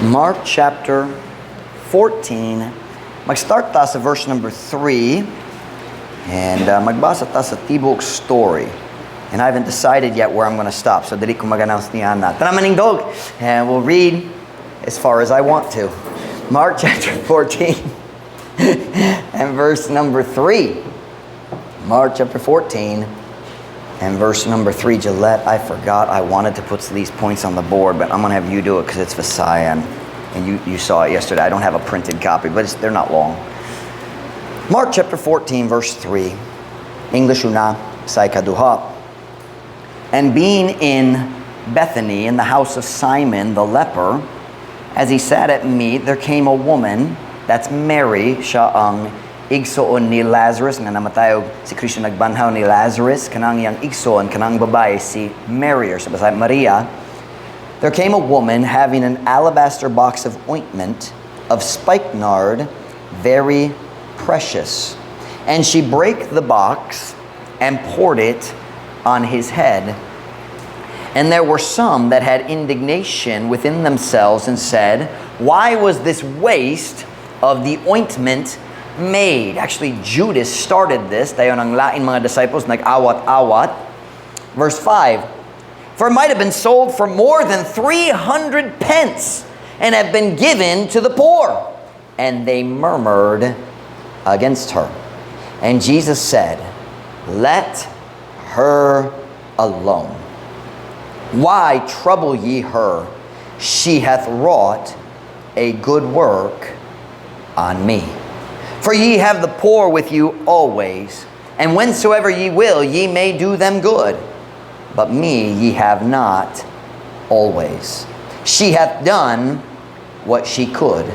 Mark chapter 14. Mag-start ta sa verse number 3 and magbasa ta sa tibok story. And I haven't decided yet where I'm going to stop, so dili ko mag-announce niana. Tanan manindog! And we'll read as far as I want to. Mark chapter 14 and verse number 3. Mark chapter 14 and verse number 3. Gillette, I forgot I wanted to put these points on the board, but I'm going to have you do it because it's Visayan. And you saw it yesterday. I don't have a printed copy, but they're not long. Mark chapter 14, verse 3. English una, sa ikaduha. And being in Bethany, in the house of Simon the leper, as he sat at meat, there came a woman, that's Mary, siya ang igsoon ni Lazarus, nga namatay og si Kristo nagbanhaw ni Lazarus, kanang iyang igsoon, kanang babae si Mary, or sa Bisaya, Maria. There came a woman having an alabaster box of ointment of spikenard, very precious. And she brake the box and poured it on his head. And there were some that had indignation within themselves and said, "Why was this waste of the ointment made?" Actually, Judas started this. Dayon ang lain mga disciples nag-awat-awat. Verse 5: "For it might have been sold for more than 300 pence and have been given to the poor." And they murmured against her. And Jesus said, "Let her alone. Why trouble ye her? She hath wrought a good work on me. For ye have the poor with you always, and whensoever ye will, ye may do them good. But me ye have not always. She hath done what she could.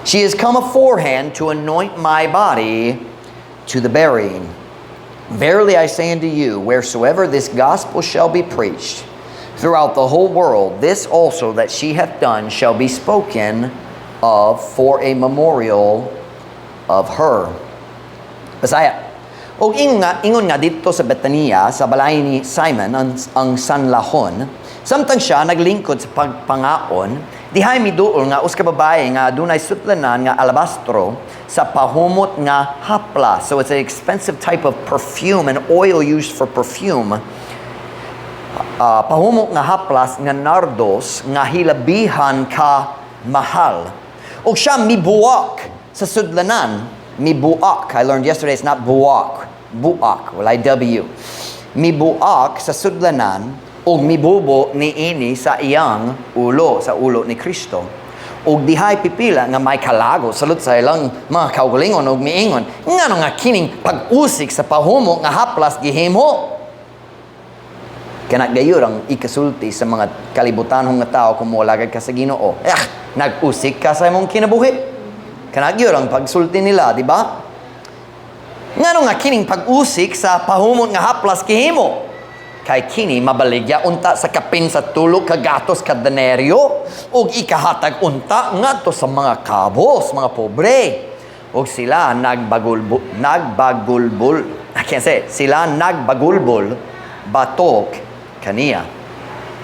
She is come aforehand to anoint my body to the burying. Verily I say unto you, wheresoever this gospel shall be preached throughout the whole world, this also that she hath done shall be spoken of for a memorial of her." Bisaya. Og ingon nga didto sa Betania sa balay ni Simon ang sanlahon, samtang siya naglingkod sa pagpangaon, dihay miduol nga usa ka babae nga adunay sudlanan nga alabastro sa pahumot nga hapla. So it's an expensive type of perfume and oil used for perfume. Pahumot nga haplas nga nardos nga hilabihan ka mahal. Og siya mibuak sa sudlanan, mibuak. I learned yesterday it's not buwak. Buak, walay W. Mibuak sa sudlanan ug mibubo niini sa iyang ulo, sa ulo ni Kristo. Ug dihay pipila nga may kalago salot sa ilang mga kaugalingon ug miingon, "Ngano nga kining pag-usik sa pahumo nga haplas gihimo?" Kana gayud ang ikasulti sa mga kalibutanhong nga tao kung moalagad ka sa Ginoo. "Eh, nag-usik ka sa imong kinabuhi." Kana gyud ang pagsulti nila, di ba? "Ngano nga kining pag-usik sa pahumot nga haplas gihimo? Kay kini mabaligya unta sa kapin sa tulo ka gatos ka denario ug ikahatag unta ngadto sa mga kabos, mga pobre." Og sila nagbagulbul, nagbagulbul. I can't say it. Sila nagbagulbol batok kaniya.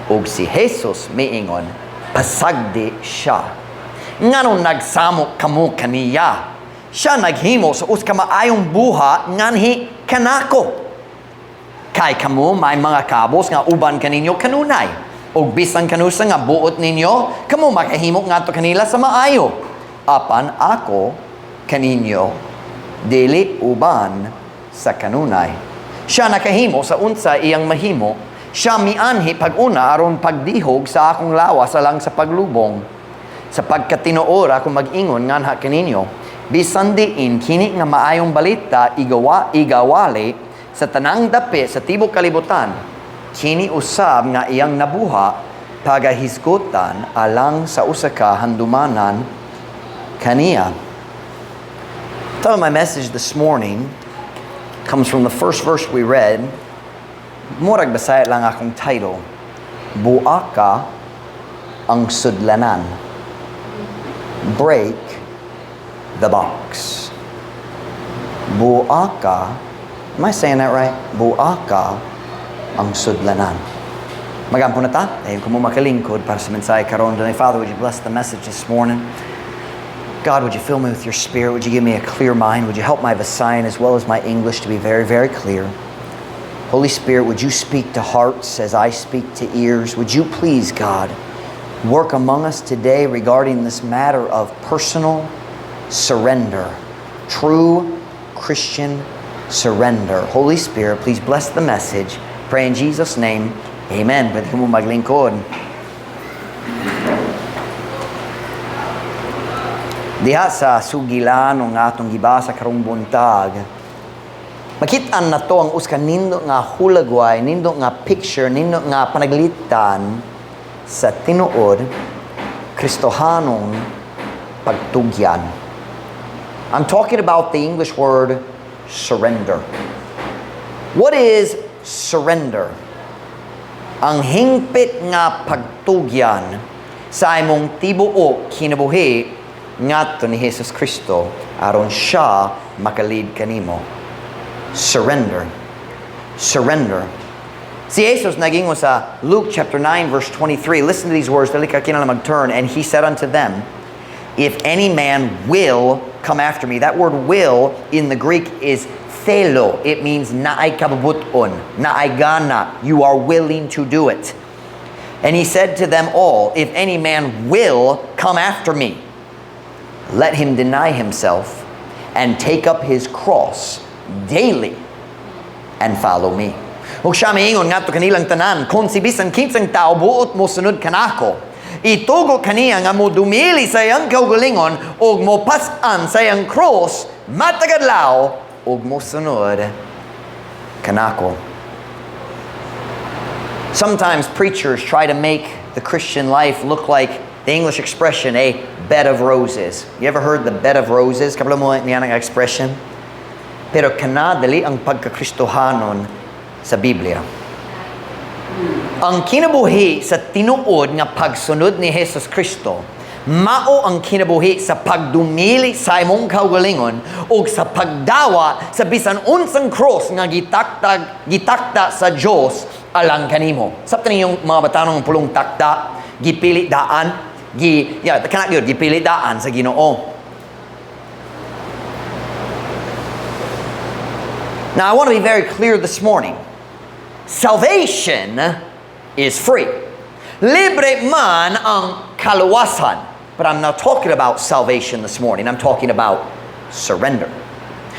Ug si Jesus miingon, "Pasagdi siya. Nganong nagsamok kamo kaniya? Siya naghimo sa usa ka maayong buhat nganhi kanako. Kay kamo may mga kabos nga uban kaninyo kanunay. Ug bisan kanusa nga buot ninyo, kamo makahimo ngadto kanila sa maayo. Apan ako kaninyo dili uban sa kanunay. Siya nakahimo sa unsa iyang mahimo. Siya mianhi pag-una aron pagdihog sa akong lawas alang sa paglubong. Sapagkat tinuod ako mag-ingon nganha kaninyo, bisan diin kini nga maayong balita igawa igawali sa tanang dapit sa tibok kalibutan, kini usab nga iyang nabuhat pagahisgutan alang sa usa ka handumanan kaniya." Title of my message this morning comes from the first verse we read. Murag Bisaya lang akong title. Buaka ang sudlanan. Break the box. Buaka, am I saying that right? Buaka ang sudlanan. Magampo na ta. Dayon kamo makalingkod para sa mensahe karon. Heavenly Father, would you bless the message this morning? God, would you fill me with your Spirit? Would you give me a clear mind? Would you help my Visayan as well as my English to be very, very clear? Holy Spirit, would you speak to hearts as I speak to ears? Would you please, God, work among us today regarding this matter of personal surrender, true Christian surrender. Holy Spirit, please bless the message. Pray in Jesus' name. Amen. Pwede kamo maglingkod. Diha sa sugilan ng atong gibasa karong buntag, makit-an nato ang usa ka nindot nga hulagway, nindot nga picture, nindot nga panaglitan sa tinuod Kristohanong pagtugyan. I'm talking about the English word "surrender." What is surrender? Ang hingpit nga pagtugyan sa imong tibuok kinabuhi ngadto ni Jesus Kristo aron siya makalid kanimo. Surrender. Surrender. Si Jesus nagingon sa Luke chapter 9 verse 23. Listen to these words. Dili ka kinahanglan mag-turn. "And he said unto them, 'If any man will come after me.'" That word "will" in the Greek is thelo. It means naay kabubut-on, naay gana. You are willing to do it. "And he said to them all, 'If any man will come after me, let him deny himself and take up his cross daily and follow me.' Ug siya miingon ngadto kanilang tanan, 'Kon si bisan kinsang tao buot mo sunod kanako, itugo kaniya nga modumili sa iyang kaugalingon ug mopas-an sa iyang cross matag adlaw ug mosunod kanako.'" Sometimes preachers try to make the Christian life look like the English expression, "a bed of roses." You ever heard "the bed of roses"? Kabalo mo niya ng expression? Pero kana dili ang pagkakristohanon sa Biblia. Ang kinabuhi sa tinuod nga pagsunod ni Jesus Kristo, mao ang kinabuhi sa pagdumili sa imong kaugalingon ug sa pagdawa sa bisan unsang cross nga gitaktag gitakta sa Dios alang kanimo. Sabtan ninyong mga batanong ang pulong "takta", gipili daan, gi yeah, kana gyud gipili daan sa Ginoo. Now, I want to be very clear this morning. Salvation is free. Libre man ang kaluwasan. But I'm not talking about salvation this morning. I'm talking about surrender.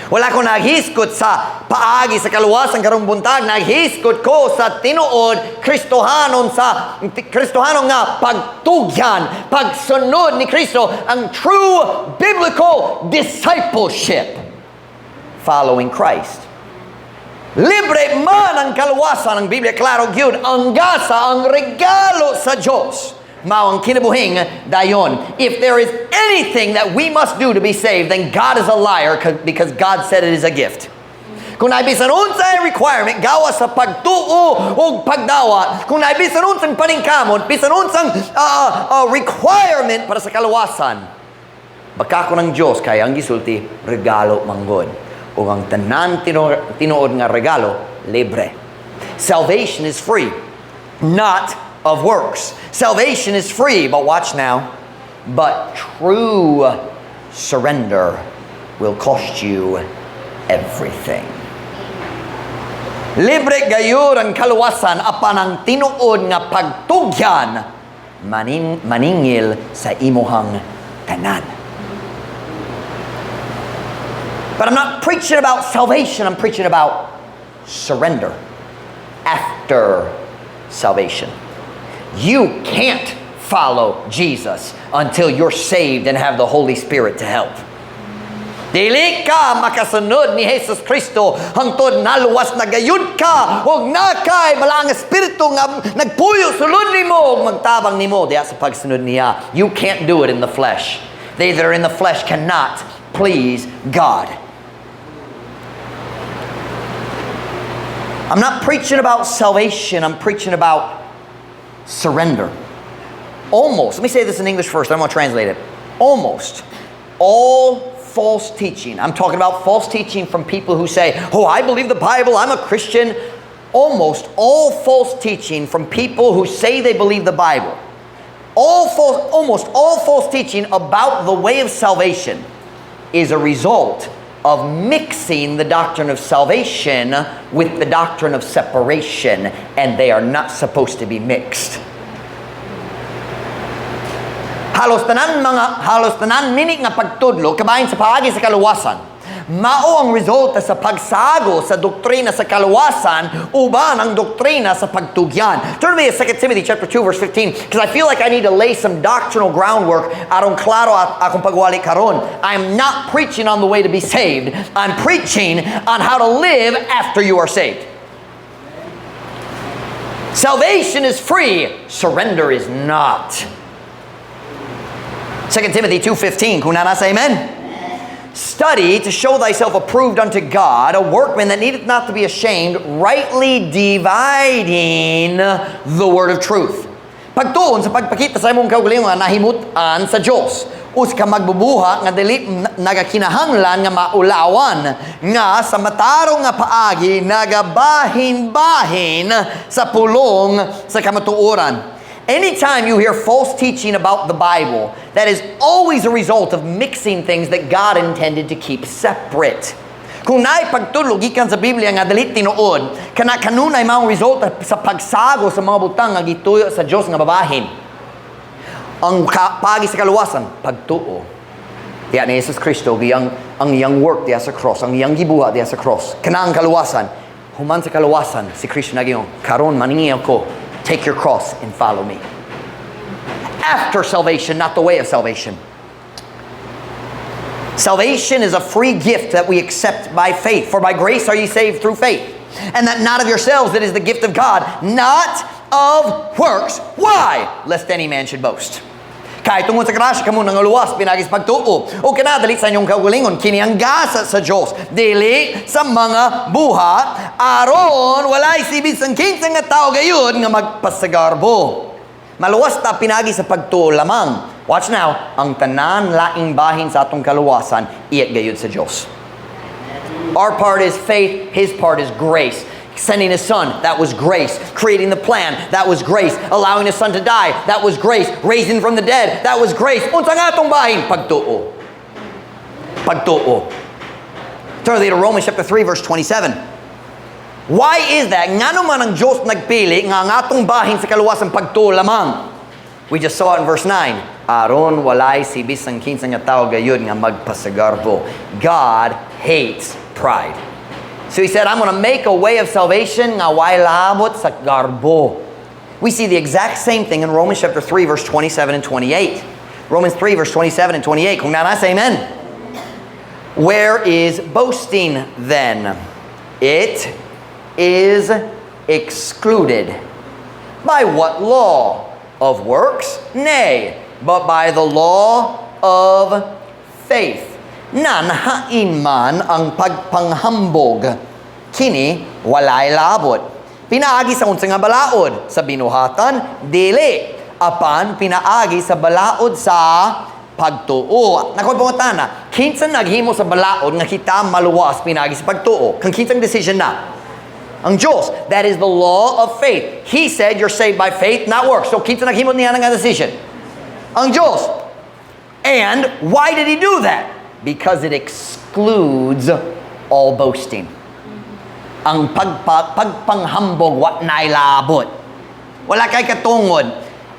Wala ko naghisgot sa paagi sa kaluwasan karong buntag. Naghisgot ko sa tinuod Kristohanon sa Kristohanon nga pagtugyan, pagsunod ni Kristo, ang true biblical discipleship, following Christ. Libre man ang kaluwasan, ang Biblia klaro gyud, ang gasa, ang regalo sa Diyos mao ang kinabuhing dayon. If there is anything that we must do to be saved, then God is a liar because God said it is a gift. Kung naay bisan unsay requirement gawas sa pagtuo ug pagdawat, kung naay bisan unsang paningkamot, bisan unsang requirement para sa kaluwasan, bakakon ang Diyos kay ang gisulti regalo manggod. Ug ang tanan tinuod nga regalo libre. Salvation is free, not of works. Salvation is free, but watch now. But true surrender will cost you everything. Libre gayud ang kaluwasan apan ang tinuod nga pagtugyan maningil sa imuhang tanan. But I'm not preaching about salvation, I'm preaching about surrender after salvation. You can't follow Jesus until you're saved and have the Holy Spirit to help. Dili ka makasunod ni Jesus Kristo hangtod naluwas na gayud ka ug naa kay Balaang Espiritu nga nagpuyo sulod nimo ug magtabang nimo diha sa pagsunod niya. You can't do it in the flesh. They that are in the flesh cannot please God. I'm not preaching about salvation. I'm preaching about surrender. Almost, let me say this in English first. I'm going to translate it. Almost all false teaching. I'm talking about false teaching from people who say, "Oh, I believe the Bible, I'm a Christian." Almost all false teaching from people who say they believe the Bible, almost all false teaching about the way of salvation is a result of mixing the doctrine of salvation with the doctrine of separation, and they are not supposed to be mixed. Halos tanan mini nga pagtudlo kabahin sa paagi sa kaluwasan, mao ang resulta sa pagsago sa doktrina sa kaluwasan uban ang doktrina sa pagtugyan. Turn to me to 2 Timothy chapter 2 verse 15 because I feel like I need to lay some doctrinal groundwork aron klaro akong pagwali karon. I'm not preaching on the way to be saved. I'm preaching on how to live after you are saved. Salvation is free, surrender is not. 2 Timothy 2:15. Kung naa na, say amen. "Study to show thyself approved unto God, a workman that needeth not to be ashamed, rightly dividing the word of truth." Pagtuon sa pagpakita sa imong kaugalingon nga nahimut-an sa Dios. Usa ka magbubuhat nga dili nagakinahanglan nga maulawan nga sa matarong nga paagi nagabahin-bahin sa pulong sa kamatuoran. Anytime you hear false teaching about the Bible, that is always a result of mixing things that God intended to keep separate. Kung naay pagtudlo gikan sa Biblia nga dili tinuod, kana kanunay maong resulta sa pagsago sa mga butang nga gituyo sa Dios nga babahin. Ang paagi sa kaluwasan, pagtuo. Diya ni Jesus Kristo, ang iyang work diya sa cross, ang iyang gibuhat diya sa cross. Kana ang kaluwasan. Human sa kaluwasan, si Kristo nag-ingon, "Karon maningil ko, take your cross and follow me." After salvation, not the way of salvation. Salvation is a free gift that we accept by faith. "For by grace are ye saved through faith. And that not of yourselves, it is the gift of God, not of works." Why? "Lest any man should boast." Kay tungod sa grasya kamo nangaluwas pinaagi sa pagtuo. O kana dili sa inyong kaugalingon, kini ang gasa sa Dios, dili sa mga buhat, aron walay si bisan kinsa nga tao gayud nga magpasagarbo. Maluwas ta pinaagi sa pagtuo lamang. Watch now, ang tanan laing bahin sa atong kaluwasan iya gayud sa Dios. Our part is faith, His part is grace. Sending His Son, that was grace. Creating the plan, that was grace. Allowing His Son to die, that was grace. Raising from the dead, that was grace. Unsa nga atong bahin? Pagtuo. Pagtuo. Turn to Romans chapter 3 verse 27. Why is that? Ngano man ang Diyos nagpili nga ang atong bahin sa kaluwasan pagtuo lamang? We just saw it in verse 9. Aron walay si bisan kinsa nga tao gayud nga magpasagarbo. God hates pride. So He said, "I'm going to make a way of salvation nga way labot sa garbo." We see the exact same thing in Romans chapter 3 verse 27 and 28. Romans 3 verse 27 and 28. Kung naa na, say amen. "Where is boasting then? It is excluded. By what law? Of works? Nay, but by the law of faith. Nan hain man ang pagpanghambog, kini walay labot. Pinaagi sa unsa nga balaod? Sa binuhatan? Dili. Apan pinaagi sa balaod sa pagtuo." Nakoy pangutana, kinsa naghimo sa balaod nga kita maluwas pinaagi sa pagtuo? Kang kinsang decision na? Ang Diyos. That is the law of faith. He said you're saved by faith, not works. So kinsa naghimo niya nga decision? Ang Diyos. And why did He do that? Because it excludes all boasting. Ang pagpanghambog wa na'y labot. Wala kay katungod.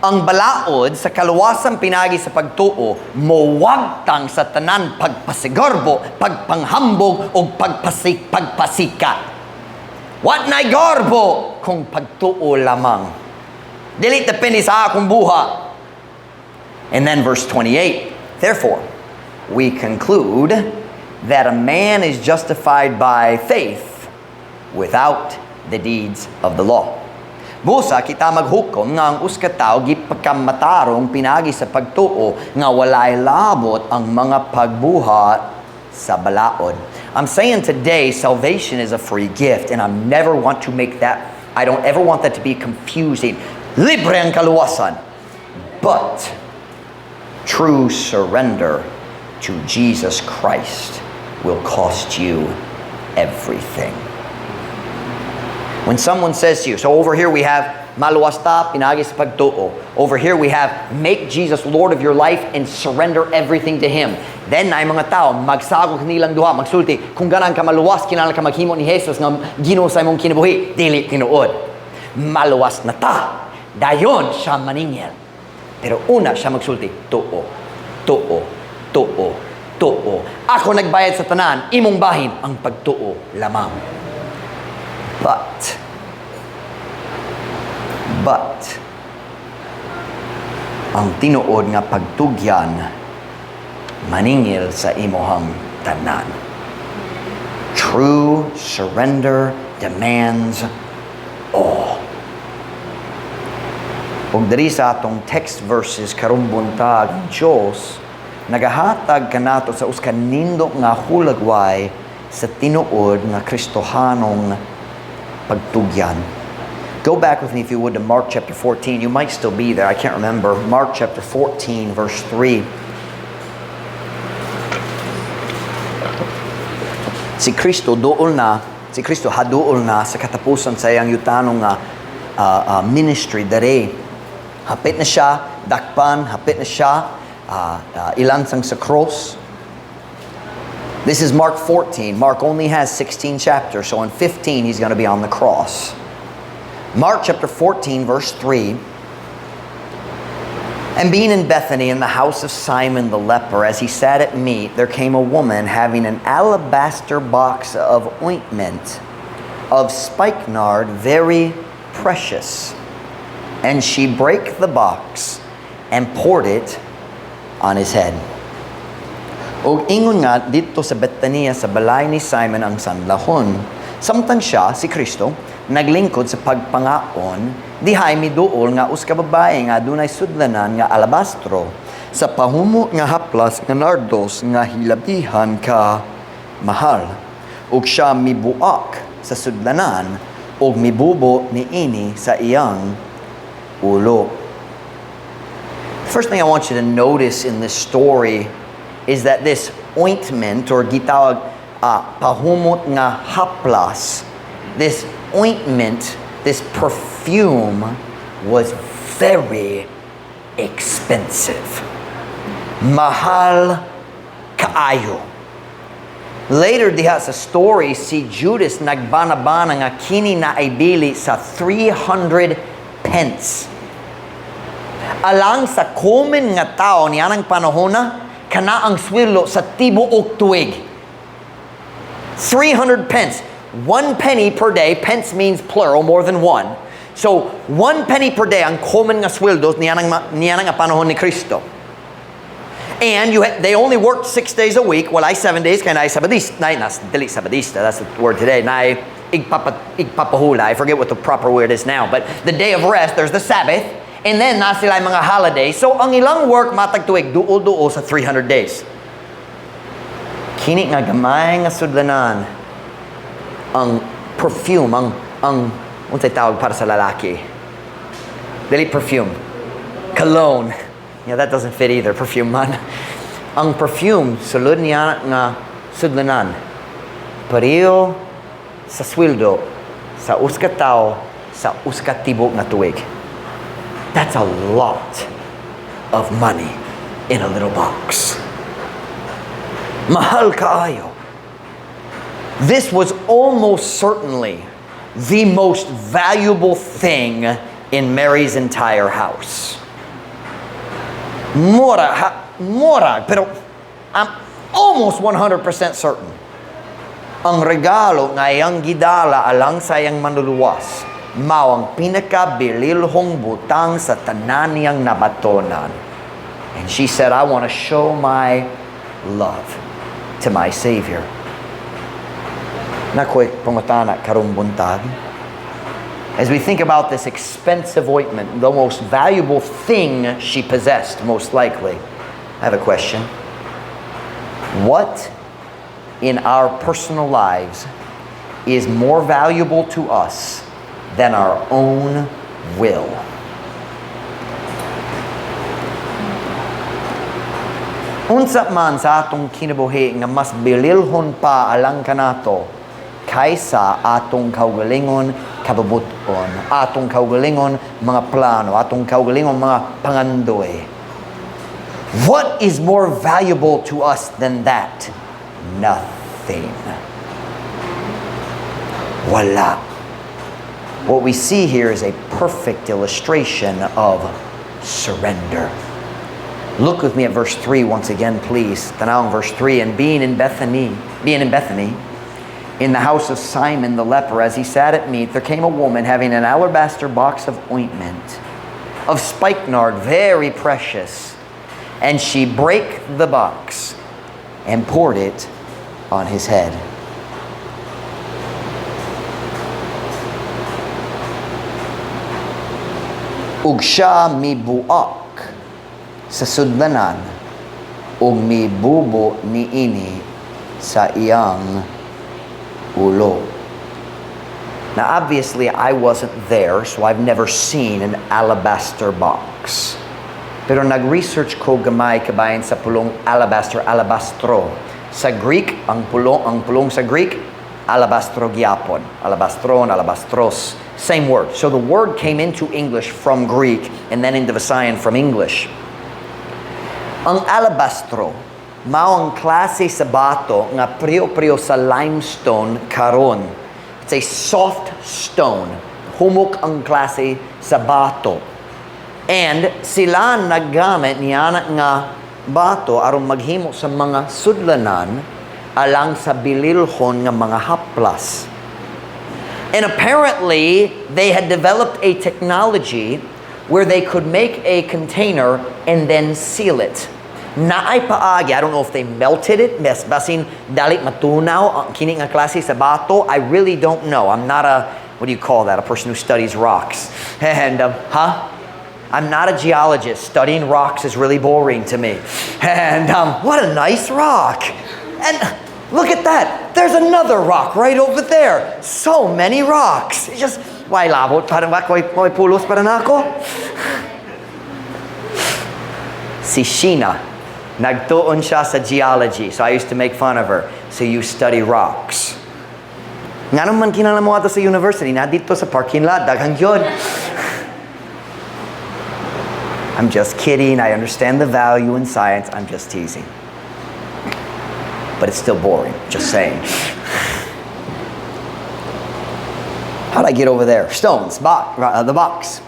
Ang balaod sa kaluwasan pinaagi sa pagtuo mowagtang sa tanan pagpasigarbo, pagpanghambog o pagpasikat. Wa na'y garbo kung pagtuo lamang. Dili depende sa akong buhat. And then verse 28, "Therefore, we conclude that a man is justified by faith without the deeds of the law." Busa kita maghukom nga ang usa ka tawo gipakamatarong pinaagi sa pagtuo nga walay labot ang mga pagbuhat sa balaod. I'm saying today salvation is a free gift, and I never want to make that I don't ever want that to be confusing. Libre ang kaluwasan. But true surrender to Jesus Christ will cost you everything. When someone says to you, so over here we have maluwas ta, pinaagi sa pagtuo. Over here we have make Jesus Lord of your life and surrender everything to Him. Then naay mga tao, magsagol nilang duha, magsulti, kung ganahan ka maluwas, kinahanglan ka maghimo ni Jesus nga Ginoo sa imong kinabuhi. Dili tinuod. Maluwas na ta. Dayon siya maningil. Pero una siya magsulti, tuo, tuo, tuo, tuo. Ako nagbayad sa tanan, imong bahin ang pagtuo lamang. But, ang tinuod nga pagtugyan, maningil sa imuhang tanan. True surrender demands all. Ug diri sa atong text verses karong buntag, ang Diyos nagahatag kanato sa usa ka nindot nga hulagway sa tinuod nga Kristohanong pagtugyan. Go back with me, if you would, to Mark chapter 14. You might still be there. I can't remember. Mark chapter 14, verse 3. Si Kristo duol na, si Kristo haduol na sa katapusan sa iyang yutanong nga ministry dere. Hapit na siya, dakpan, hapit na siya, ilansang sa cross. This is Mark 14. Mark only has 16 chapters, so in 15 he's going to be on the cross. Mark chapter 14, verse 3. "And being in Bethany in the house of Simon the leper, as he sat at meat, there came a woman having an alabaster box of ointment of spikenard, very precious. And she brake the box and poured it on his head." Og ingon nga didto sa Betania sa balay ni Simon ang sanlahon. Samtang siya, si Kristo, naglingkod sa pagpangaon, dihay miduol nga usa ka babae nga adunay sudlanan nga alabastro sa pahumo nga haplas nga nardos nga hilabihan ka mahal. Ug siya mibuak sa sudlanan ug mibubo niini sa iyang ulo. First thing I want you to notice in this story is that this ointment, or gitawag pahumot nga haplas, this ointment, this perfume was very expensive. Mahal kaayo. Later diha sa story, si Judas nagbana-bana nga kini naay bili sa 300 pence. Alang sa common nga tao nianang panahona, kana ang sweldo sa tibuok tuig. 300 pence. 1 penny per day. Pence means plural, more than one. So, 1 penny per day ang common nga sweldo nianang nga panahon ni Kristo. And they only worked 6 days a week. Walay 7 days, kay naay Sabadista. Naay, nas, dili Sabadista, that's the word today. Naay igpapahula. I forget what the proper word is now. But the day of rest, there's the Sabbath. And then, naa sila mga holiday. So, ang ilang work matag tuig, duol-duol sa 300 days. Kini nga gamay nga sudlanan, ang perfume, ang, unsay tawag para sa lalaki? Dili perfume. Cologne. Yeah, that doesn't fit either, perfume man. Ang perfume, sulod niya nga sudlanan. Pareho sa sweldo sa usa ka tawo sa usa ka tibok nga tuig. That's a lot of money in a little box. Mahal kaayo. This was almost certainly the most valuable thing in Mary's entire house. Mura, ha, mura, pero I'm almost 100% certain. Ang regalo nga iyang gidala alang sa iyang manluluwas, mao ang pinakabililhong butang sa tanan niyang nabatonan. And she said, "I want to show my love to my Savior." Naa koy pangutana karong buntag. As we think about this expensive ointment, the most valuable thing she possessed, most likely, I have a question. What in our personal lives is more valuable to us than our own will? Unsa man sa atong kinabuhi nga mas bililhon pa alang kanato kaysa sa atong pagtuo? Kaysa atong kaugalingon kabubuton, atong kaugalingon mga plano, atong kaugalingon mga pangandoy. What is more valuable to us than that? Nothing. Wala. What we see here is a perfect illustration of surrender. Look with me at verse 3 once again, please. Tanawang verse 3. And being in Bethany, in the house of Simon the leper, as he sat at meat, there came a woman having an alabaster box of ointment, of spikenard, very precious. And she brake the box and poured it on his head. Ug siya mibuak sa sudlanan ug mibubo niini sa iyang ulo. Now, obviously, I wasn't there, so I've never seen an alabaster box. Pero nag-research ko gamay kabahin sa pulong alabaster, alabastro. Sa Greek, ang pulong sa Greek, alabastro gyapon. Alabastron, alabastros. Same word. So the word came into English from Greek and then into Visayan from English. Ang alabastro, mao ang klase sa bato nga pareho-pareho sa limestone karon. It's a soft stone. Humok ang klase sa bato. And sila naggamit niya nga bato aron maghimo sa mga sudlanan alang sa bililhon nga mga haplas. And apparently, they had developed a technology where they could make a container and then seal it. Naay paagi, I don't know if they melted it, mas basin dali matunaw ang kini nga klase sa bato. I really don't know. I'm not a, what do you call that? A person who studies rocks. And, huh? I'm not a geologist. Studying rocks is really boring to me. And what a nice rock. And look at that. There's another rock right over there. So many rocks. It's just, why labot? Parang wa ko'y pulos para nako. Si Sheena, nagtuon siya sa geology. So I used to make fun of her. "So you study rocks. Nga naman kinahanglan mo ato sa university, na dito sa parking lot, daghang yun." I'm just kidding. I understand the value in science. I'm just teasing. But it's still boring, just saying. How'd I get over there? Stones, the box.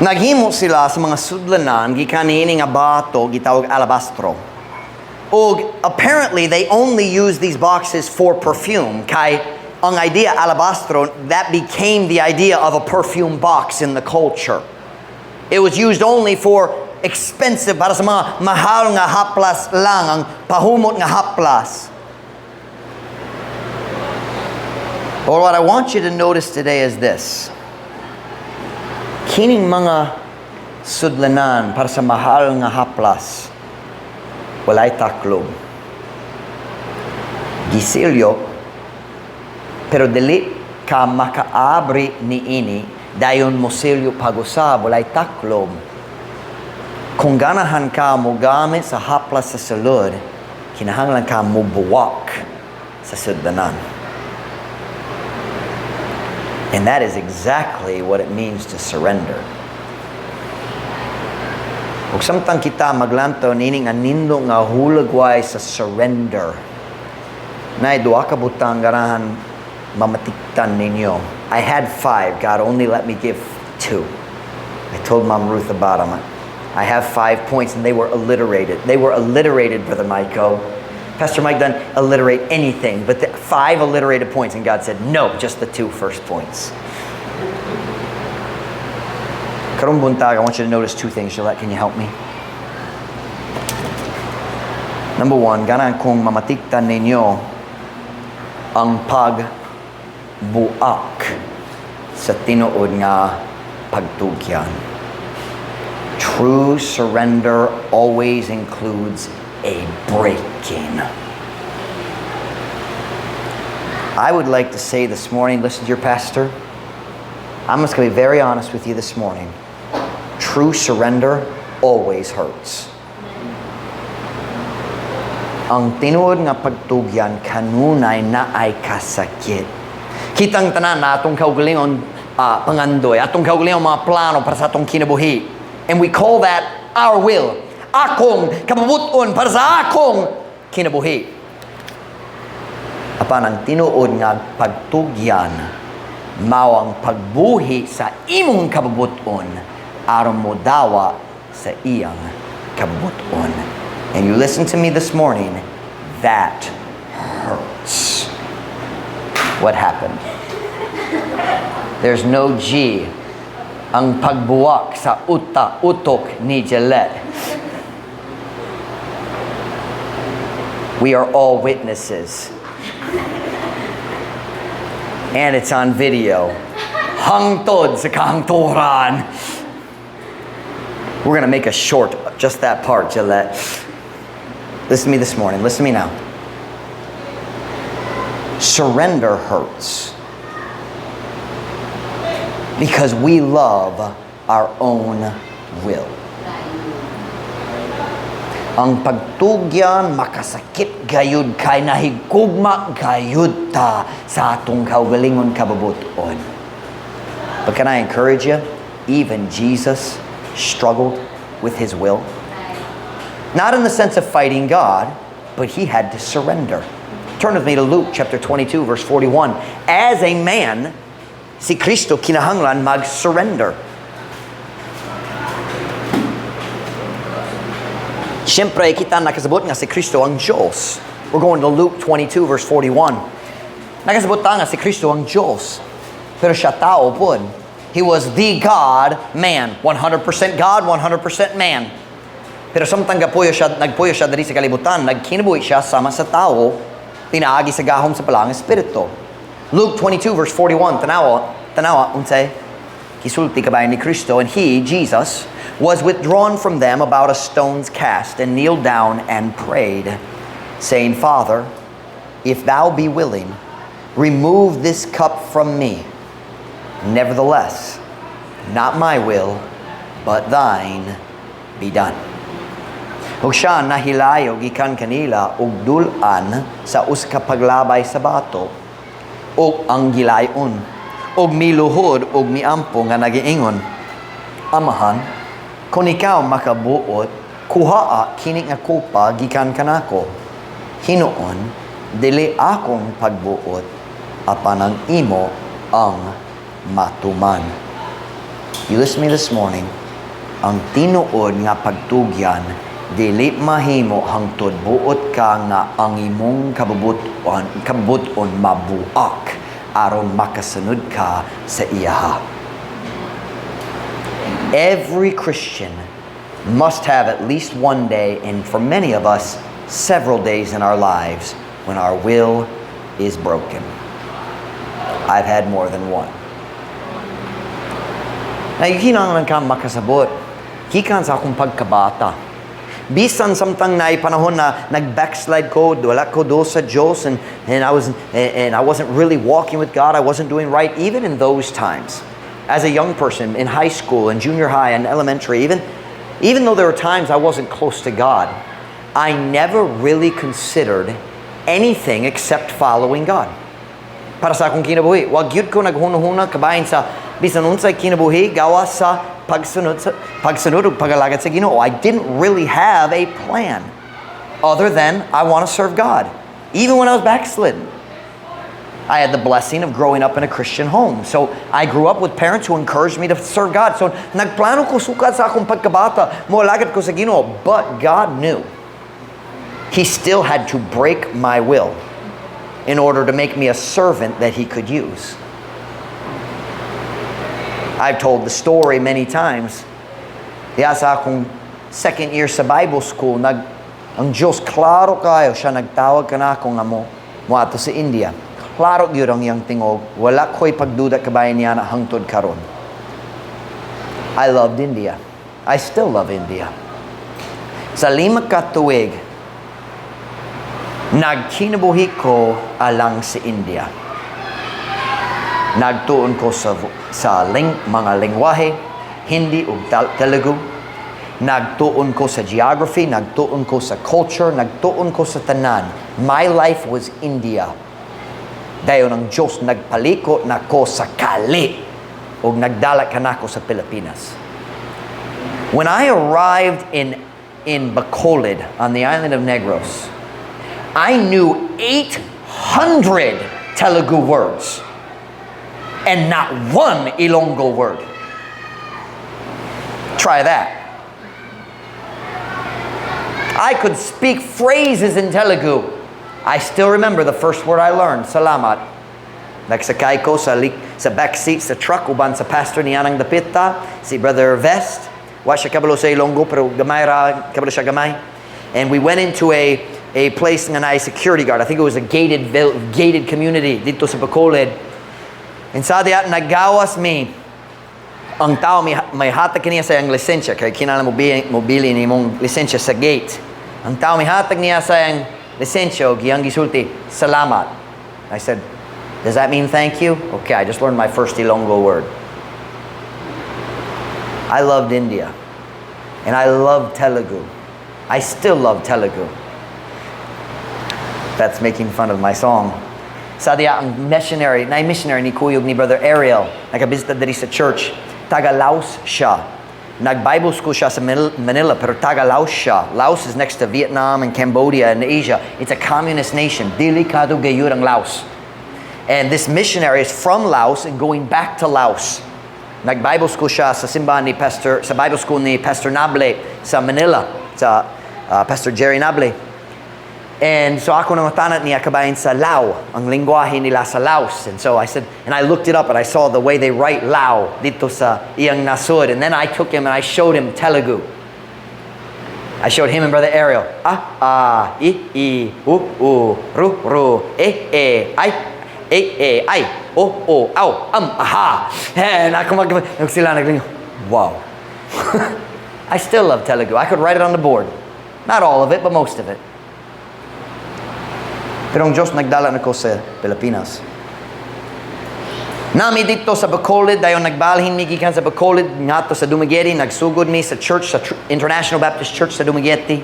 Naghimo sila sa mga sudlanan gikan niini nga bato gitawag alabastro. Og apparently they only use these boxes for perfume, kay ang idea alabastro, that became the idea of a perfume box in the culture. It was used only for expensive, para sa mga mahal nga haplas lang, ang pahumot nga haplas. But what I want you to notice today is this. Kining mga sudlanan para sa mahal nga haplas, walay taklob. Gisilyo, pero dili ka makaabri niini, dayon mosilyo pag-usab, walay taklob. Kung ganahan ka mo gamit sa haplas sa sulod, kinahanglan ka mo buwak sa sudlanan. And that is exactly what it means to surrender. Ug samtang kita maglantaw niini nga nindo nga hulagway sa surrender, naay duha ka butang ganahan mamatiktan ninyo. I had five. God only let me give two. I told Mom Ruth about them. I have 5 points and they were alliterated. They were alliterated, Brother Michael. Pastor Mike doesn't alliterate anything, but the five alliterated points, and God said, "No, just the two first points." Karong buntag, I want you to notice two things. Gillette, can you help me? Number one, ganahan kong mamatiktan ninyo ang pagbuak sa tinuod nga pagtugyan. True surrender always includes a breaking. I would like to say this morning, listen to your pastor. I'm just going to be very honest with you this morning. True surrender always hurts. Ang tinuod nga pagtugyan kanunay naay kasakit. Kitang tanan na atong kaugalingon pangandoy, atong kaugalingon mga plano para sa atong kinabuhi. And we call that our will. Akong kabubuton para sa akong kinabuhi. Apan ang tinuod nga pagtugyan mao ang pagbuhi sa imong kabubuton aron modawa sa iyang kabubuton. And you listen to me this morning, that hurts. What happened? There's no G. Ang pagbuwak sa utok ni Gillette. We are all witnesses. And it's on video. Hangtod sa kahangturan. We're going to make a short, just that part, Gillette. Listen to me this morning. Listen to me now. Surrender hurts because we love our own will. Ang pagtugyan makasakit gayud kay nahigugma gayud ta sa atong kaugalingon kabubuton. But can I encourage you? Even Jesus struggled with his will. Not in the sense of fighting God, but he had to surrender. Turn with me to Luke chapter 22, verse 41. As a man, si Kristo kinahanglan mag-surrender. Siyempre, kita nakasabot nga si Kristo ang Diyos. We're going to Luke 22, verse 41. Nakasabot ta nga si Kristo ang Diyos. Pero siya tao pod. He was the God man. 100% God, 100% man. Pero samtang nagpuyo siya diri sa kalibutan, nagkinabuhi siya sama sa tao, pinaagi sa gahom sa Balaang Espiritu. Luke 22 verse 41, tanawa, unsay gisulti kabahin ni Kristo, and he, Jesus, was withdrawn from them about a stone's cast, and kneeled down and prayed, saying, Father, if thou be willing, remove this cup from me. Nevertheless, not my will, but thine be done. Ug siya nahilayo gikan kanila ug dul-an sa usa ka paglabay sa bato ug ang gilayon ug miluhod ug miampo nga nagiingon, Amahan, kung ikaw makabuot, kuhaa kini nga kopa gikan kanako. Hinuon, dili akong pagbuot, apan ang imo ang matuman. You listen to me this morning, ang tinuod nga pagtugyan, dili mahimo hangtod buot ka nga ang imong kabubuton mabuak aron makasunod ka sa iyaha. Every Christian must have at least one day, and for many of us, several days in our lives when our will is broken. I've had more than one. Now, kinahanglan ka makasabot. Gikan sa akong pagkabata. Bisan samtang naay panahon na nag-backslide ko, wala ko duol sa Diyos, and I wasn't really walking with God, I wasn't doing right, even in those times. As a young person in high school and junior high and elementary, even though there were times I wasn't close to God, I never really considered anything except following God. Para sa akong kinabuhi, wa gyud ko naghuna-huna kabahin sa bisan unsay kinabuhi gawas sa pagsunod ug pagalagad sa Ginoo. I didn't really have a plan other than I want to serve God, even when I was backslidden. I had the blessing of growing up in a Christian home. So I grew up with parents who encouraged me to serve God. So nagplano ko sukad sa akong pagkabata, moalagad ko sa Ginoo. But God knew. He still had to break my will in order to make me a servant that he could use. I've told the story many times. Diya sa akong second year sa Bible school, ang Diyos, klaro kayo, siya nagtawag kanako nga moadto sa India. Klaro gyud ang iyang tingog. Wala ko'y pagduda kabahin niya na hangtod karon. I loved India. I still love India. Sa 5 ka tuig, nagkinabuhi ko alang sa India. Nagtuon ko sa mga lengguwahe, Hindi ug Telugu. Nagtuon ko sa geography, nagtuon ko sa culture, nagtuon ko sa tanan. My life was India. Dayon ang Diyos nagpaliko nako sa kali ug nagdala kanako sa Pilipinas. When I arrived in Bacolod on the island of Negros, I knew 800 Telugu words and not one Ilonggo word. Try that. I could speak phrases in Telugu. I still remember the first word I learned, "Salamat." Nagsakay ko sa back seat sa truck uban sa pastor niya ng dapita, si Brother Vest. Wa siya kabalo sa Ilonggo, pero gamay ra, kabalo siya gamay. And we went into a place nga naay security guard. I think it was a gated community dito sa Bacolod. And sa diya, nagawas mi, ang tao may hatag kaniya sa iyang lisensya kay kinahanglan mo bili ni mong lisensya sa gate. Ang tao mihatag niya sa iyang lisensya ug iyang gisulti, "Salamat." I said, "Does that mean thank you?" Okay, I just learned my first Ilonggo word. I loved India. And I love Telugu. I still love Telugu. That's making fun of my song. Sa diya ang missionary, na missionary ni kuyog ni Brother Ariel, nakabisita diri sa church. Taga Laos siya. Nag-Bible school siya sa Manila, pero taga Laos siya. Laos is next to Vietnam and Cambodia and Asia. It's a communist nation. Delikado gayud ang Laos. And this missionary is from Laos and going back to Laos. Nag-Bible school siya sa simbahan ni Pastor, sa Bible school ni Pastor Nable sa Manila, sa Pastor Jerry Nable. And so ako nangutana niya kabahin sa Lao, ang lingwahe nila sa Laos. And so I said, and I looked it up and I saw the way they write Lao dito sa iyang nasud. And then I took him and I showed him Telugu. I showed him and Brother Ariel. Ah, ah, i, i, u, u, ru, ru, e, e, ay, e, e, ay, o, o, aw, am, aha. And ako sila naglingo, "Wow." I still love Telugu. I could write it on the board. Not all of it, but most of it. Pero ang Diyos nagdala nako sa Pilipinas. Nami dito sa Bacolod, dayon nagbalhin mi gikan sa Bacolod ngadto sa Dumaguete, nagsugod mi sa church, sa International Baptist Church sa Dumaguete.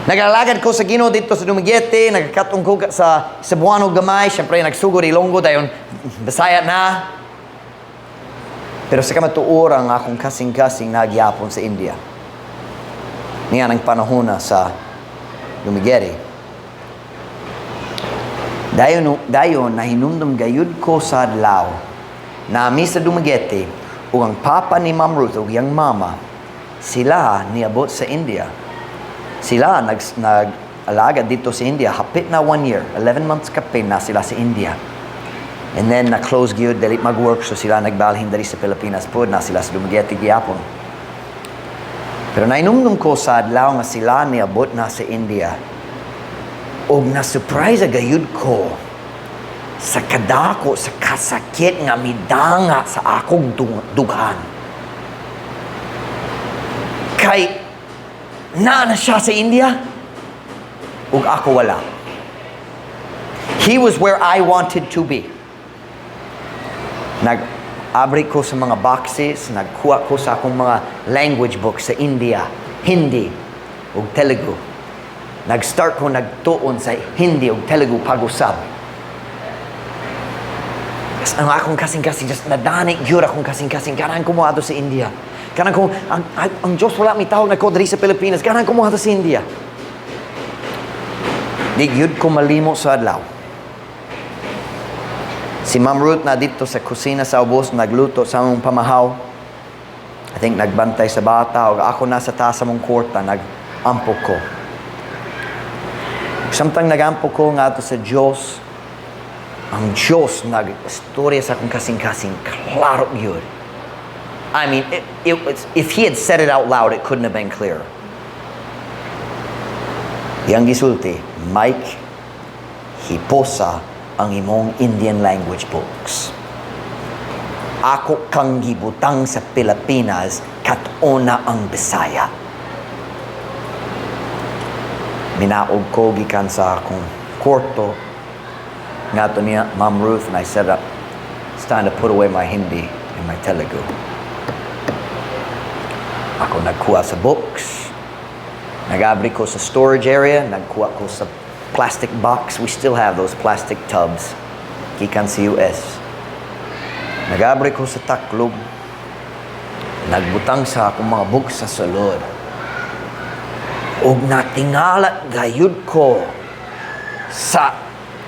Nagalagad ko sa Ginoo dito sa Dumaguete, nagkatong ko sa Cebuano gamay, syempre nagsugod Ilonggo, dayon Bisaya na. Pero sa kamatuoran, ang akong kasing-kasing naa gyapon sa India. Niya ang panahon na sa Dumaguete. Dayon nahinumdum gayud ko sa adlaw nami sa Dumaguete ug ang papa ni Ma'am Ruth ug iyang mama, sila niabot sa India. Sila nag-alagad dito sa India hapit na one year, 11 months kapin na sila sa India. And then na-close gyud, dili mag-work, so sila nagbalhin diri sa Pilipinas pod, na sila sa Dumaguete gyapon. Pero nahinumdum ko sa adlaw nga sila niabot na sa India. Og na-surprise gayud ko sa kadako, sa kasakit nga midanga sa akong dughan. Kay naa na siya sa India ug ako wala. He was where I wanted to be. Nag-abri ko sa mga boxes, nagkuha ko sa akong mga language books sa India, Hindi ug Telugu. Nag-start ko nagtuon sa Hindi ug Telugu pag-usab. Ang akong kasing-kasing, just nadani gyud akong kasing-kasing. Ganahan ko moadto sa India. Ganahan ko, ang Diyos wala mitawag nako diri sa Pilipinas. Ganahan ko moadto sa India. Di gyud ko malimo sa adlaw. Si Ma'am Ruth na dito sa kusina sa ubos, nagluto sa among pamahaw. I think nagbantay sa bata, o ako nasa taas sa among kwarta, nag-ampo ko. Samtang nagampo ko nga sa Diyos, ang Diyos nag-istorya sa akong kasing-kasing, klaro yun. I mean, if He had said it out loud, it couldn't have been clearer. Iyang gisulti, "Mike, hiposa ang imong Indian language books. Ako kang gibutang sa Pilipinas, kat-ona ang Bisaya." Minaog ko gikan sa akong kwarto ngadto niya, Ma'am Ruth, and I said, "It's time to put away my Hindi and my Telugu." Ako nagkuha sa books. Nagabri ko sa storage area, nagkuha ko sa plastic box. We still have those plastic tubs. Gikan sa US. Nagabri ko sa taklob. Nagbutang sa akong mga books sa sulod. Ug natingala gayud ko sa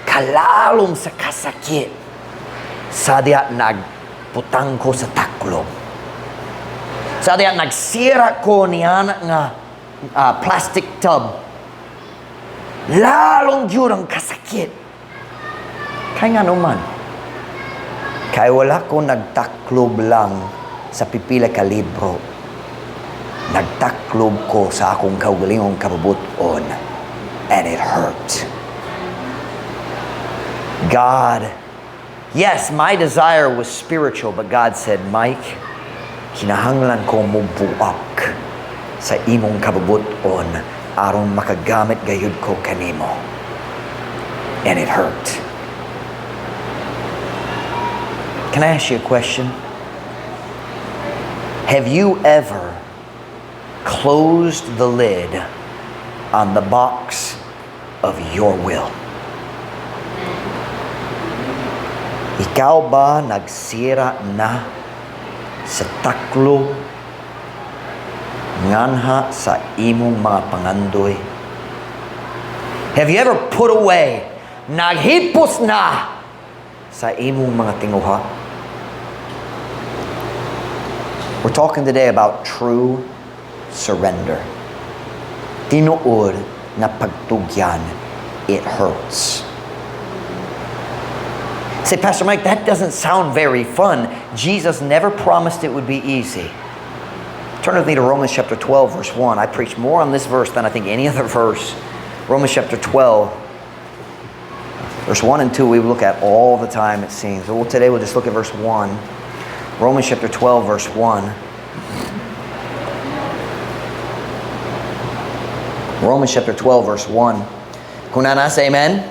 kalalom sa kasakit sa diha nagbutang ko sa taklob. Sa diha nagsira ko niya nga plastic tub. Lalong gyud ang kasakit. Kay ngano man? Kay wala ko nagtaklob lang sa pipila ka libro. Nagtaklob ko sa akong kaugalingong kabubut-on. And it hurt. God, yes, my desire was spiritual, but God said, "Mike, kinahanglan ko mubuak sa imong kabubut-on aron makagamit gayud ko kanimo." And it hurt. Can I ask you a question? Have you ever closed the lid on the box of your will? Ikaw ba nagsira na sa taklob nganha sa imong mga pangandoy? Have you ever put away, naghipos na sa imong mga tinguha? We're talking today about true surrender. Tinuod na pagtugyan, it hurts. Say, "Pastor Mike, that doesn't sound very fun." Jesus never promised it would be easy. Turn with me to Romans chapter 12, verse 1. I preach more on this verse than I think any other verse. Romans chapter 12, verse 1 and 2, we look at all the time, it seems. Well, today we'll just look at verse 1. Romans chapter 12, verse 1. Romans chapter 12, verse 1. Kung naa na, say amen.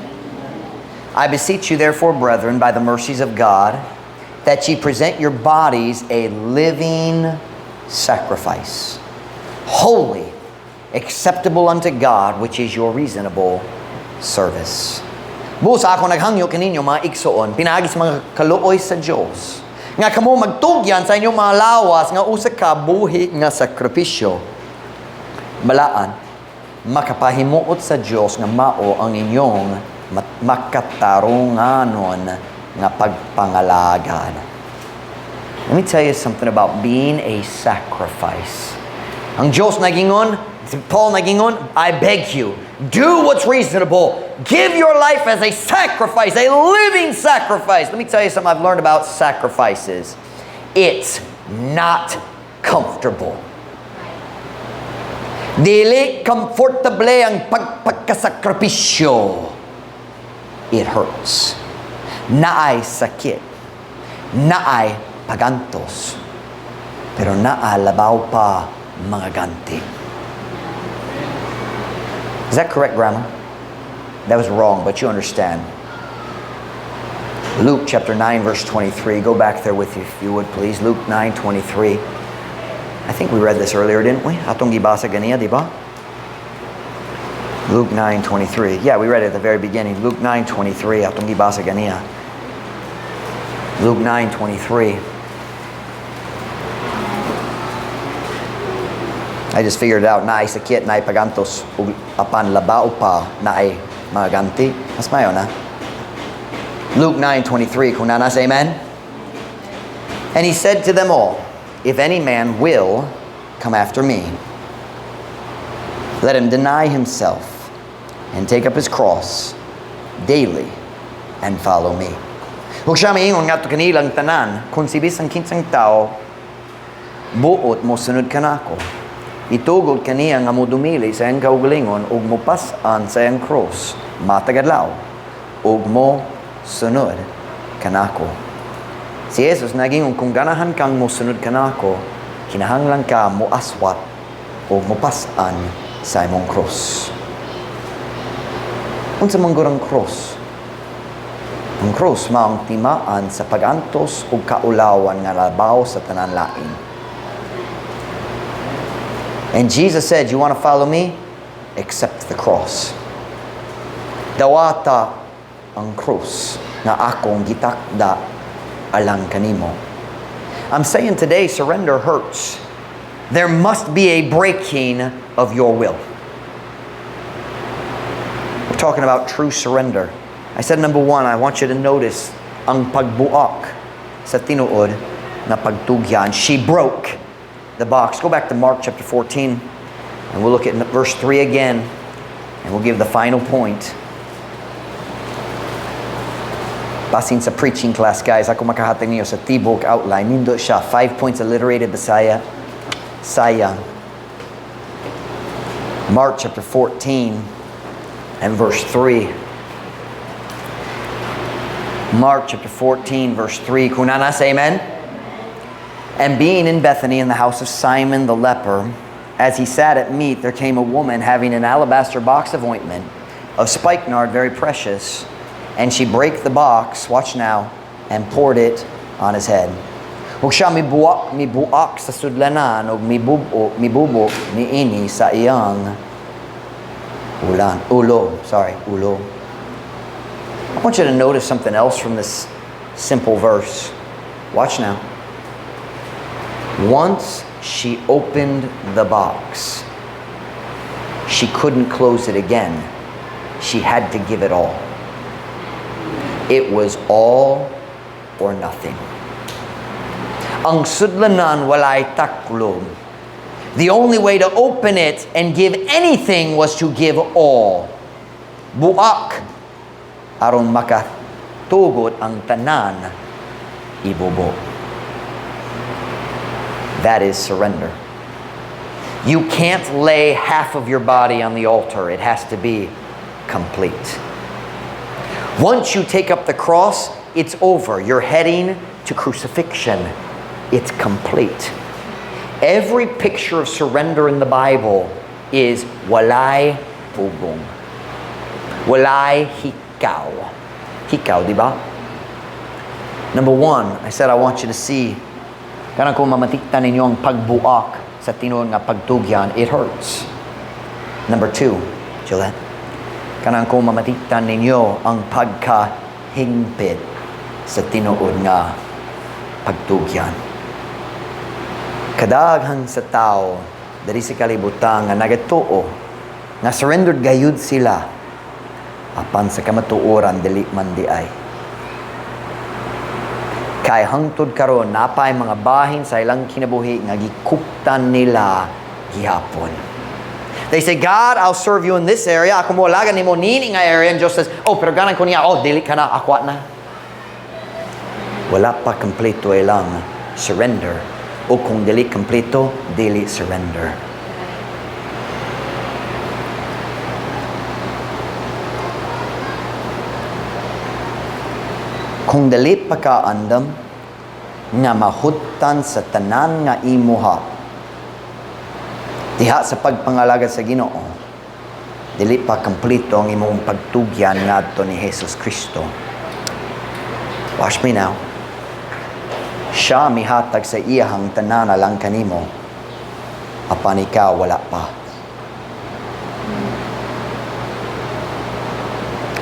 I beseech you, therefore, brethren, by the mercies of God, that ye present your bodies a living sacrifice, holy, acceptable unto God, which is your reasonable service. Busa ako naghangyo kaninyo, mga igsoon, pinaagi sa mga kaluoy sa Dios, nga kamo magtugyan sa inyong mga lawas nga usa ka buhi nga sakripisyo, balaan, makapahimuot sa Dios nga mao ang inyong makatarunganon nga pagpangalagad. Let me tell you something about being a sacrifice. Ang Diyos nagingon, si Paul nagingon, "I beg you, do what's reasonable. Give your life as a sacrifice, a living sacrifice." Let me tell you something I've learned about sacrifices. It's not comfortable. Dili comfortable ang pagpagkasakripisyo. It hurts. Naay sakit. Naay pagantos. Pero naa labaw pa mga ganti. Is that correct grammar? That was wrong, but you understand. Luke chapter 9, verse 23. Go back there with you, if you would, please. Luke 9, 23. I think we read this earlier, didn't we? Atong gibasa ganiha, di ba? Luke 9, 23. Yeah, we read it at the very beginning. Luke 9, 23. Atong gibasa ganiha. Luke 9, 23. I just figured it out. Naay sakit, naay pagantos, ug apan labaw pa, naay mga ganti. Mas mayo na. Luke 9:23, kung naa na, say amen. And he said to them all, "If any man will come after me, let him deny himself and take up his cross daily and follow me." Ug siya miingon ngadto kanilang tanan, "Kung si bisan kinsang tao buot mo sunod kanako, itugot kaniya nga modumili sa iyang kaugalingon ug mopas-an sa iyang cross matag adlaw ug mo sunod kanako." Si Jesus nagingon, kung ganahan kang mosunod kanako, kinahanglan ka moaswat ug mopas-an sa imong cross. Unsa man gud ang cross? Ang cross mao ang timaan sa pagantos ug kaulawan nga labaw sa tanan lain. And Jesus said, "You want to follow me? Accept the cross." Dawata ang krus nga akong gitakda alang kanimo. I'm saying today, surrender hurts. There must be a breaking of your will. We're talking about true surrender. I said, number one, I want you to notice ang pagbuak sa tinuod na pagtugyan. She broke the box. Go back to Mark chapter 14 and we'll look at verse 3 again and we'll give the final point. Basin sa preaching class, guys, ako makahatag niyo sa tibok outline. Nindot siya. 5 points, alliterated Bisaya. Sayang. Mark chapter 14 and verse 3. Mark chapter 14, verse 3. Kunana, say amen. And being in Bethany in the house of Simon the leper, as he sat at meat, there came a woman having an alabaster box of ointment of spikenard very precious, and she brake the box, watch now, and poured it on his head. Ug siya mibuak sa sudlanan ug mibubo niini sa iyang ulan, ulo, sorry, ulo. I want you to notice something else from this simple verse. Watch now. Once she opened the box, she couldn't close it again. She had to give it all. It was all or nothing. Ang sudlanan walay taklob. The only way to open it and give anything was to give all. Buak aron makatugot ang tanan ibubo. That is surrender. You can't lay half of your body on the altar. It has to be complete. Once you take up the cross, it's over. You're heading to crucifixion. It's complete. Every picture of surrender in the Bible is walay pugong. Walay hikaw. Hikaw, di ba? Number one, I said I want you to see, kanang kung mamatiktan ninyo ang pagbuak sa tinuod nga pagtugyan, it hurts. Number two, Gillette, kanang kung mamatiktan ninyo ang pagkahingpit sa tinuod nga pagtugyan. Kadaghan sa tao diri sa kalibutan nga nagatuo nga surrendered gayud sila, apan sa kamatuoran dili man diay. Kay hangtod karon napay mga bahin sa ilang kinabuhi nga gikuptan nila gihapon. They say, "God, I'll serve you in this area. Ako moalagad nimo nini nga area." And Diyos says, "Oh, pero ganan ko niya." "Oh, dili ka na, akoa na." Wala pa kompleto ilang surrender. O kung dili kompleto, dili surrender. Kung dili pa ka andam nga mahuttan sa tanan nga imuha diha sa pagpangalagad sa Ginoo, dili pa kompleto ang imong pagtugyan ngadto ni Jesus Kristo. Watch me now. Siya mihatag sa iyahang tanan alang kanimo, apan ikaw wala pa.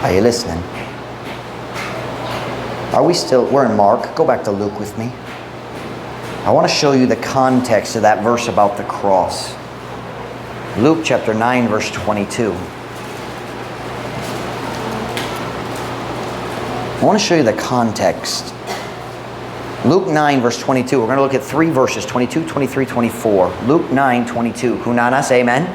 Are you listening? Are we still, we're in Mark. Go back to Luke with me. I want to show you the context of that verse about the cross. Luke chapter 9, verse 22. I want to show you the context. Luke 9, verse 22. We're going to look at three verses: 22, 23, 24. Luke 9, 22. Kunana, say amen.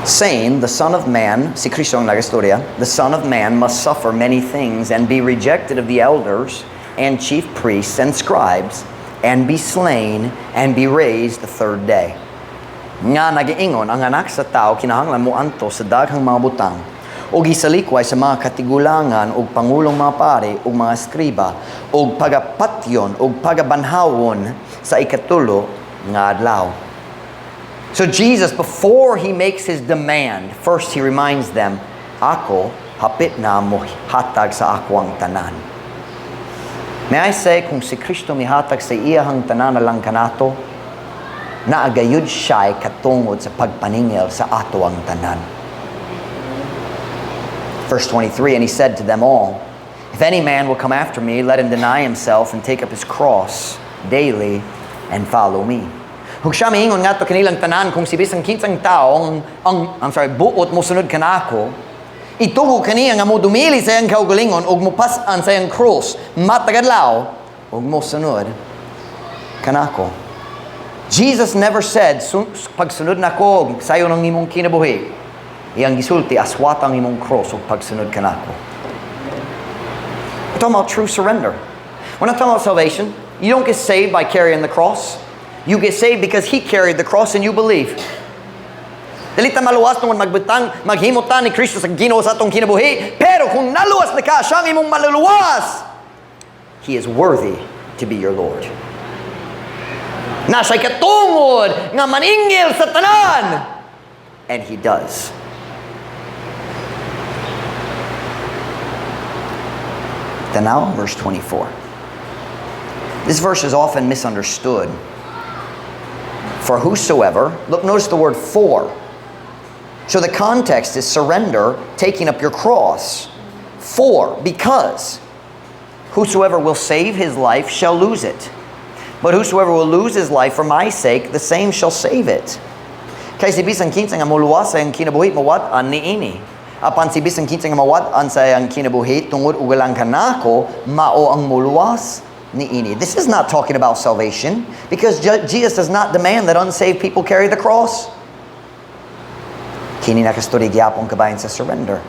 Saying, "The Son of Man," si Kristo ang nagastorya, "the Son of Man must suffer many things and be rejected of the elders and chief priests and scribes and be slain and be raised the third day." Nga nagaingon, ang anak sa tao kinahanglan moantos sa daghang mga butang ug isalikway sa mga katigulangan ug pangulong mga pari ug mga eskriba ug pagapatyon ug pagabanhawon sa ikatulo nga adlaw. So Jesus, before he makes his demand, first he reminds them, "Ako, hapit na mo hatag sa akoang tanan." May I say, kung si Kristo mihatag sa iyahang tanan alang kanato, Naa gayud siya'y katungod sa pagpaningil sa atoang tanan. Verse 23, "And he said to them all, 'If any man will come after me, let him deny himself and take up his cross daily and follow me.'" Ug siya miingon ngadto kanilang tanan, "Kung si bisan kinsang tao ang, I'm sorry, buot mosunod kanako, itugo kaniya nga modumili sa iyang kaugalingon ug mopas-an sa iyang krus matag adlaw ug mosunod kanako." Jesus never said, "Pagsunod nako, sayon ang imong kinabuhi." Iyang gisulti, "Aswata ang imong cross ug pagsunod kanako." We're talking about true surrender. We're not talking about salvation. You don't get saved by carrying the cross. You get saved because He carried the cross and you believe. Dili ta maluwas tungod magbutang, maghimo ta ni Kristo sa Ginoo sa atong kinabuhi. Pero kung naluwas na ka, siya ang imong maluluwas. He is worthy to be your Lord. Naa siya'y katungod nga maningil sa tanan. And He does. Then now, verse 24. This verse is often misunderstood. "For whosoever," look, notice the word "for." So the context is surrender, taking up your cross. "For," because, "whosoever will save his life shall lose it. But whosoever will lose his life for my sake, the same shall save it. Kay si bisan kinsa nga moluwas sa iyang kinabuhi, mawad-an niini. Apan si bisan kinsa nga mawad-an sa iyang kinabuhi tungod ug alang kanako, mao ang moluwas niini." This is not talking about salvation because Jesus does not demand that unsaved people carry the cross. Kini nakastorya gyapon kabahin sa surrender.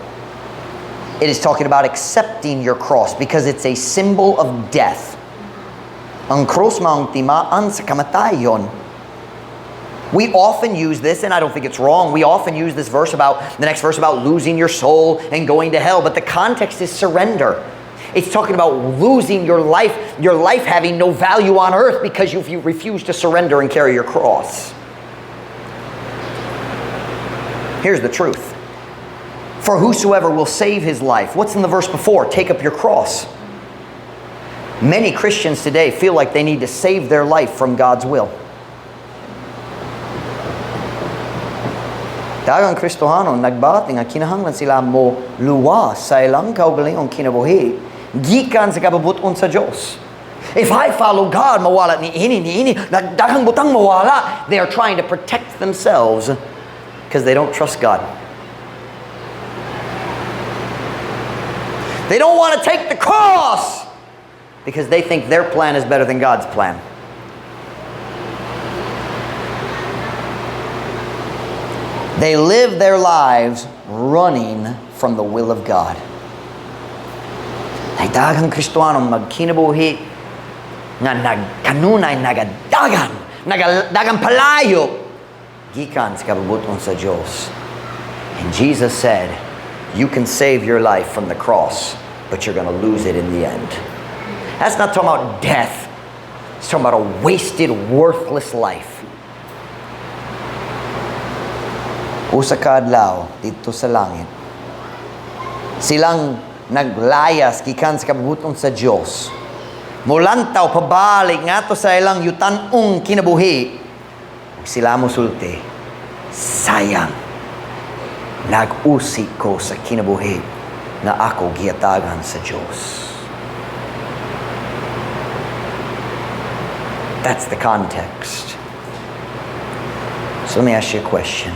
It is talking about accepting your cross because it's a symbol of death. Ang cross maong timaan sa kamatayon. We often use this, and I don't think it's wrong. We often use this verse about, the next verse about losing your soul and going to hell, but the context is surrender. It's talking about losing your life having no value on earth because you refuse to surrender and carry your cross. Here's the truth. "For whosoever will save his life." What's in the verse before? "Take up your cross." Many Christians today feel like they need to save their life from God's will. Daghang Kristohano nagbati nga kinahanglan sila mo luwas sa ilang kaugalingong kinabuhi gikan sa kabubut-on sa Dios. "If I follow God, mawala ni ini, ni ini, daghang butang mawala." They are trying to protect themselves because they don't trust God. They don't want to take the cross because they think their plan is better than God's plan. They live their lives running from the will of God. Ay daghang Kristohano magkinabuhi nga nagkanunay nagadagan, nagadagan palayo gikan sa kabubuton sa Dios. And Jesus said, "You can save your life from the cross, but you're going to lose it in the end." That's not talking about death. It's talking about a wasted, worthless life. Usa ka adlaw didto sa langit, silang naglayas gikan sa kabubuton sa Dios, mulantaw pabalik ngadto sa ilang yutan-ong kinabuhi. Ug sila mosulti, "Sayang, nag-usi ko sa kinabuhi nga ako gihatagan sa Dios." That's the context. So let me ask you a question.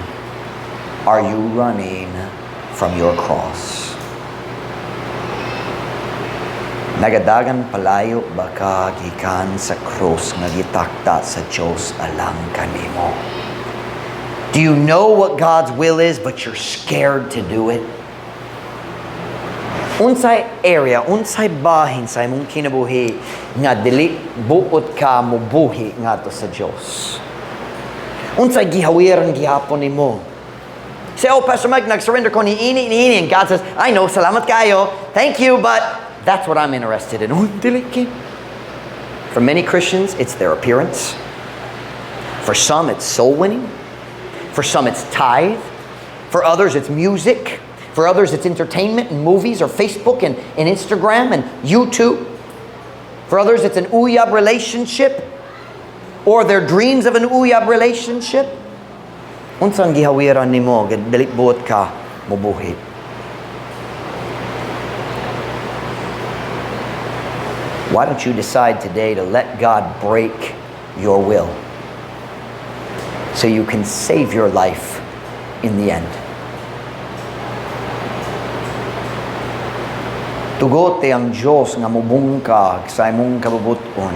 Are you running from your cross? Nagadagan palayo ba ka gikan sa cross nga gitakda sa Dios alang kanimo? Do you know what God's will is but you're scared to do it? Unsay area, unsay bahin sa imong kinabuhi nga dili buot ka mobuhi ngadto sa Dios? Unsay gihawiran gihapon nimo? Say, "Oh, Pastor Mike, nag-surrender ko ni ini, ni ini." And God says, "I know, salamat kayo. Thank you, but that's what I'm interested in." Oh, dili ki. For many Christians, it's their appearance. For some, it's soul winning. For some, it's tithe. For others, it's music. For others, it's entertainment and movies or Facebook and Instagram and YouTube. For others, it's an uyab relationship. Or their dreams of an uyab relationship? Unsang gihawiran nimo, dili buot ka mobuhi? Why don't you decide today to let God break your will so you can save your life in the end? Tugote ang Diyos nga mubungkag sa imong kabubuton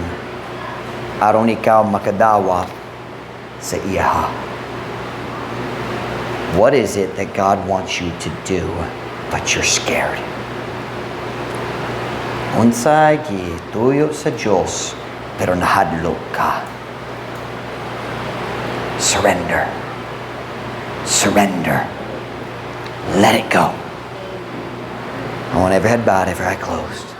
aron ikaw makadawat sa iyaha. What is it that God wants you to do, but you're scared? Unsay gituyo sa Diyos, pero nahadlok ka? Surrender. Surrender. Let it go. I want every head bowed, every eye closed.